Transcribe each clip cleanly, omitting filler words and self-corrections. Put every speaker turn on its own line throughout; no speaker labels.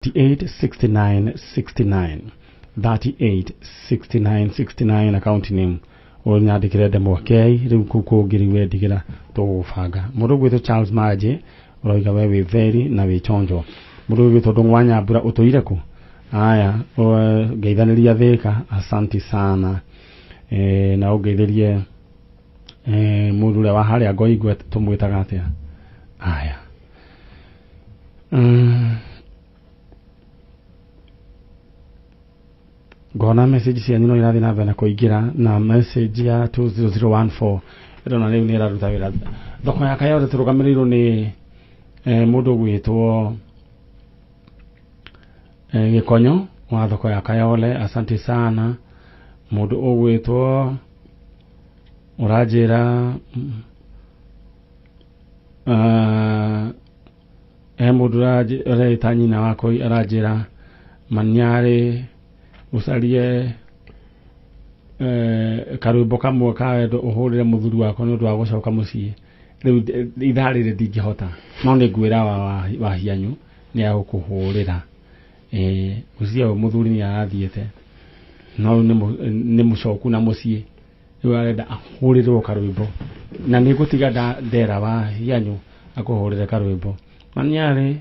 38 69 69 38 69 69 account name ũnyandĩkĩre ndemwa K rĩu kũu kũngĩ rĩu wendigĩra tũgũbanga. Mũndũ ũgwĩtwo Charles Maje ũroiga we wĩ very na wĩ chonjo. Mũndũ ũgwĩtwo Ndũng'ũ wa Nyambura ũtũire kũ? Aya, ngeithanĩria Thĩka, asanti sana. Na ũngeithĩrie mũndũ ũrĩa wa harĩa Ngoingwe tũmwĩtaga atĩa? Aya. Ngona message cianyu no irathiĩ na mbere na kũingĩra na message ya 20014 ĩrona rĩu nĩ ĩraruta wĩra. Thoko ya Kayole tũrũgamĩrĩirwo nĩ mũndũ ũgwĩtwo Gĩkonyo wa thoko ya Kayole, asante sana. Mũndũ ũgwĩtwo ũranjĩra he mũndũ ũreĩta nyina wakwa aranjĩra manyarĩ ũcarie karwĩmbo kamwe ka wendo ũhũrĩre mũthuri wakwa nĩ ũndũ wa gũcoka mũciĩ. Rĩu ithaa rĩrĩ ndingĩhota, no nĩ ngwĩra wa hianyu nĩ agũkũhũrĩra. Ngwĩciria ũyũ mũthuri nĩ arathiĩte, no rĩu nĩ mũcoku na mũciĩ, rĩu arenda ahũrĩrwo karwĩmbo, na nĩ ngũtiga ndera wa hianyu akũhũrĩre karwĩmbo. Manyarĩ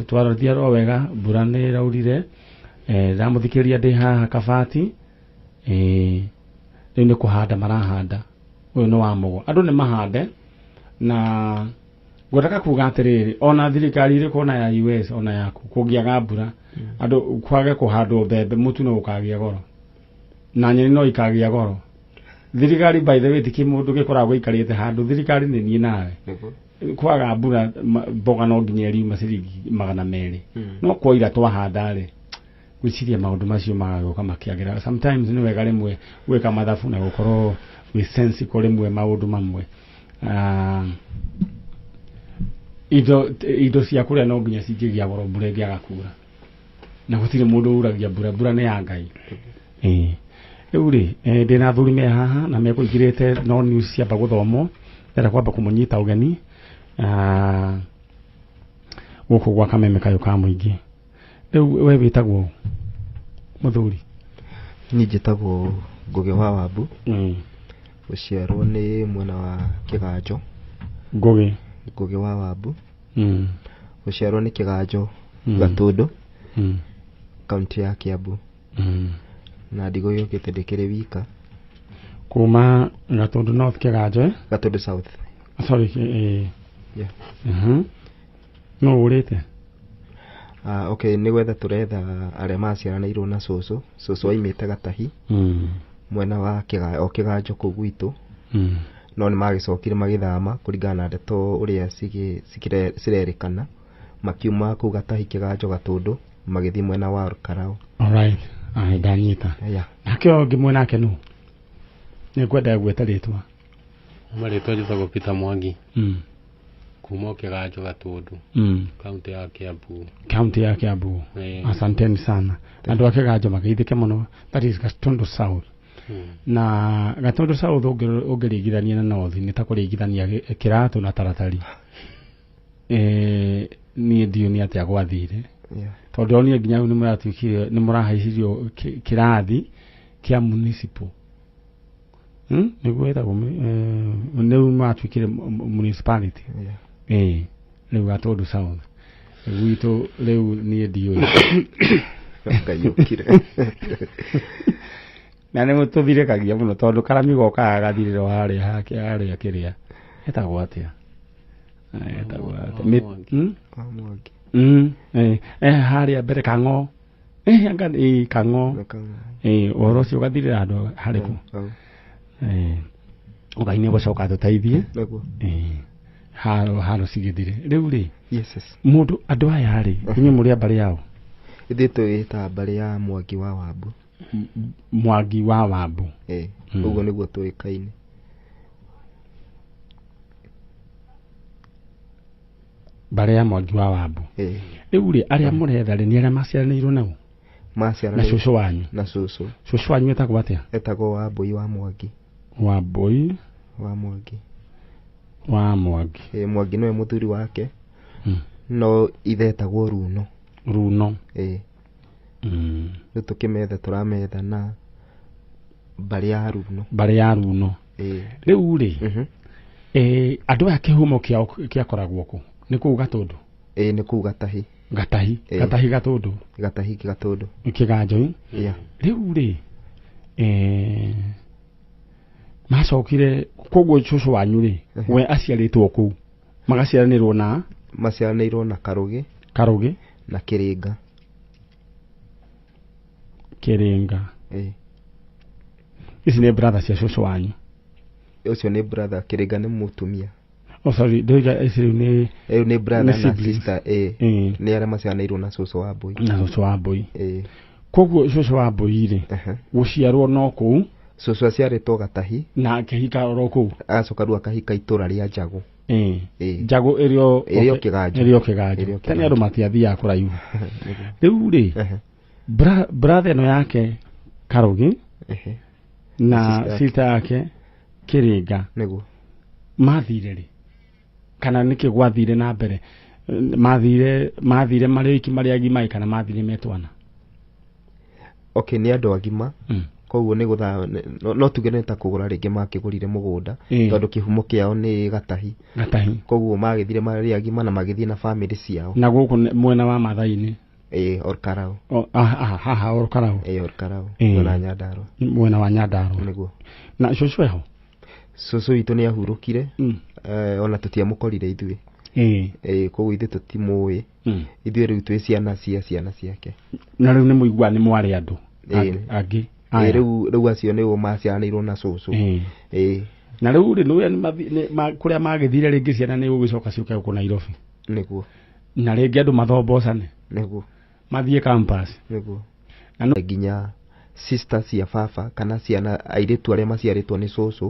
twarothia ro wega, mbura nĩ ĩraurire, ndamũthikĩrĩria ndĩ haha kabati, rĩu nĩ kũhanda marahanda, ũyũ nĩ wa mũgo, andũ nĩ mahande. Na ngwendaga kuga atĩrĩrĩ, ona thirikari ĩrĩkũ, ona ya US, ona yaku, kũngĩaga mbura, andũ kwage kũhandwo mbembe, mũtu no ũkagĩa goro na nyeni no ikagĩa goro. Thirikari, by the way, ti kĩmũndũ gĩkoragwo gĩikarĩte handũ, thirikari nĩ niĩ nawe. Kwaga mbura, mboga no nginya ĩriuma ciringi 200. No kwaira twahanda rĩ, gwĩciria maũndũ macio magagĩũka makĩagĩra. Sometimes nĩ wega rĩmwe gwĩka mathabu na gũkorwo wĩ sensical rĩmwe maũndũ mamwe. Indo cia kũrĩa no nginya cingĩgĩa goro mbura ĩngĩaga kura, na gũtirĩ mũndũ uragia mbura, mbura nĩ ya Ngai. Rĩu rĩ, ndĩna athuri me haha na mekũingĩrĩte, no news ciamba gũthomwo, ndĩrenda kwamba kũmũnyita ũgeni gũkũ gwa Kameme kayũ ka mũingĩ. Rĩu we wĩtagwo mũthuri?
Niĩ njĩtagwo Ngũgĩ wa Wambu. Gũciarwo nĩ mwena wa Kĩganjo.
Ngũgĩ.
Ngũgĩ wa Wambu. Gũciarwo nĩ Kĩganjo, Gatũndũ, kaunti ya Kiambu. Na ndigũgĩũkĩte ndĩkĩrĩ wika.
Kuma Gatũndũ North Kĩganjo, eh?
Gatũndũ South.
Sorry,
Yeah.
No ũrĩte?
Okay, nĩ gwetha tũretha arĩa maciaranĩirwo na cũcũ. Cũcũ aimĩte Gatahi, mwena wa o Kĩganjo kũu gwitũ. No nĩ magĩcokire magĩthama kũringana na ndeto ũrĩa cirerĩkana, makiuma kũu Gatahi Kĩganjo Gatũndũ magĩthiĩ mwena wa Karau.
Alright. Ai, ndanyita.
Yeah.
Nake ũyũ ũngĩ mwena nake nũ? Nĩ ngwenda gwĩta rĩtwa.
Marĩtwa njĩtagwo Peter Mwangi. Kuma Kĩganjo Gatũndũ, kaunti ya Kiambu.
Kaunti ya Kiambu. Asanteni sana. Andũ a Kĩganjo mageithĩke mũno. That is Gatundu South. Na Gatundu South ũngĩringithania na North nĩ ta kũringithania kĩratũ na taratari. Niĩ ndiũĩ nĩ atĩa gwathire. Tondũ onire nginya rĩu nĩ mũratuĩkire nĩ mũrahaicirio kĩrathi kĩa municipal. Nĩguo ĩtagwo nĩu matuĩkire municipality. Rĩu Gatundu South. Gwitũ rĩu niĩ ndiũĩ.
Ngai ũkire.
Na nĩ tũthirĩkagia mũno tondũ karami gokaga gathirĩro harĩa hake harĩa kĩrĩa. Etagwo atĩa? Etagwo atĩa?
Wa Mwangi.
Wa Mwangi.
Harĩa mbere Kang'o. Anga Kang'o.
Nĩ Kang'o.
Ũhoro ũcio ũgathirĩra handũ harĩkũ?
Hau.
Ngai nĩ gũcoka atũteithie.
Nĩguo.
Haro cigĩthire. Rĩu rĩ,
Yes, yes.
mũndũ andũ aya rĩ, inyuĩ mũrĩ a mbarĩ yao?
Ithuĩ twĩtaga mbarĩ ya Mwangi wa Wambu.
Mwangi wa Wambu.
Ũguo nĩguo tũĩkaine.
Mbarĩ ya Mwangi wa Wambu. Rĩu rĩ, arĩa mũretha rĩ, nĩ arĩa maciaranĩirwo nao?
Maciaranĩirwo.
Na cũcũ wanyu?
Na cũcũ.
Cũcũ wanyu etagwo atĩa?
Etagwo Wambũi wa Mwangi.
Wambũi
wa Mwangi.
Wa Mwangi.
Mwangi nĩwe mũthuri wake. No ithe etagwo Runo.
Runo.
Ĩĩ. Rĩu tũkĩmetha tũrametha na mbarĩ ya Runo.
Mbarĩ ya Runo.
Ĩĩ.
Rĩu rĩ, andũ aya kĩhumo kĩao kĩakoragwo kũ? Nĩ kũu Gatũndũ?
Ĩĩ, nĩ kũu Gatahi.
Gatahi. Gatahi Gatũndũ.
Gatahi Gatũndũ.
Kĩganjo.
Yeah.
Rĩu rĩ, macokire koguo cũcũ wanyu rĩ, we aciarĩtwo kũu, magaciaranĩrwo na?
Maciaranĩirwo na Karũgĩ.
Karũgĩ.
Na Kĩrĩnga.
Kĩrĩnga.
Ĩĩ.
Ici nĩ brother cia cũcũ wanyu.
Ũcio nĩ brother, Kĩrĩnga nĩ mũtumia.
Oh sorry, ndoiga ici rĩu nĩ
Rĩu nĩ brother
nĩ
na
siblings.
sister, ĩĩ. Nĩ arĩa maciaranĩirwo na cũcũ wa Mbũi.
Na cũcũ wa Mbũi.
Ĩĩ.
Koguo cũcũ wa Mbũi rĩ, gũciarwo no kũu.
Cũcũ aciarĩtwo Gatahi.
Na akĩhika oro kũu.
Agacoka rĩu akahika itũra rĩa Njagũ.
Ĩĩ. Njagũ ĩrĩ
Ĩrĩ o Kĩganjo.
Ĩrĩ o Kĩganjo.
Ĩrĩ o
Tene andũ
Kĩganjo.
matiathiaga kũraihu. Rĩu rĩ, brother ĩno yake Karũgĩ na sister yake Kĩrĩnga.
Nĩguo.
Mathire rĩ? Kana nĩkĩ gwathire na mbere? Mathire marĩ oiki marĩ agima kana mathire metwana?
Okay, nĩ andũ agima. Koguo nĩ gũtha no tuge nĩ ta kũgũra rĩngĩ makĩgũrire mũgũnda tondũ kĩhumo kĩao nĩ Gatahi.
Gatahi.
Koguo magĩthire marĩ agima na magĩthiĩ na family ciao.
Na gũkũ mwena wa Maathai-inĩ.
Ĩĩ, Olkarau.
Haha Olkarau.
Ĩĩ, Olkarau. Mwena wa Nyandarua.
Mwena wa Nyandarua.
Nĩguo.
Na cũcũ eho?
Cũcũ witũ nĩ ahurũkire. Ona tũtiamũkorire ithuĩ.
Ĩĩ.
Koguo ithuĩ tũtimũĩ. Ithuĩ rĩu twĩ ciana cia ciana ciake.
Na rĩu nĩ mũigua nĩ mwarĩ andũ angĩ.
Rĩu acio nĩo maciaranĩirwo na cũcũ. Ĩĩ.
Na rĩu rĩ, nĩ kũrĩa magĩthire rĩngĩ ciana nĩ gũgĩcoka ciũke gũkũ Nairobi.
Nĩguo.
Na rĩngĩ andũ mathombocane.
Nĩguo.
Mathiĩ campus.
Nĩguo.
Na
nginya sister cia baba kana ciana airĩtu arĩa maciarĩtwo nĩ cũcũ.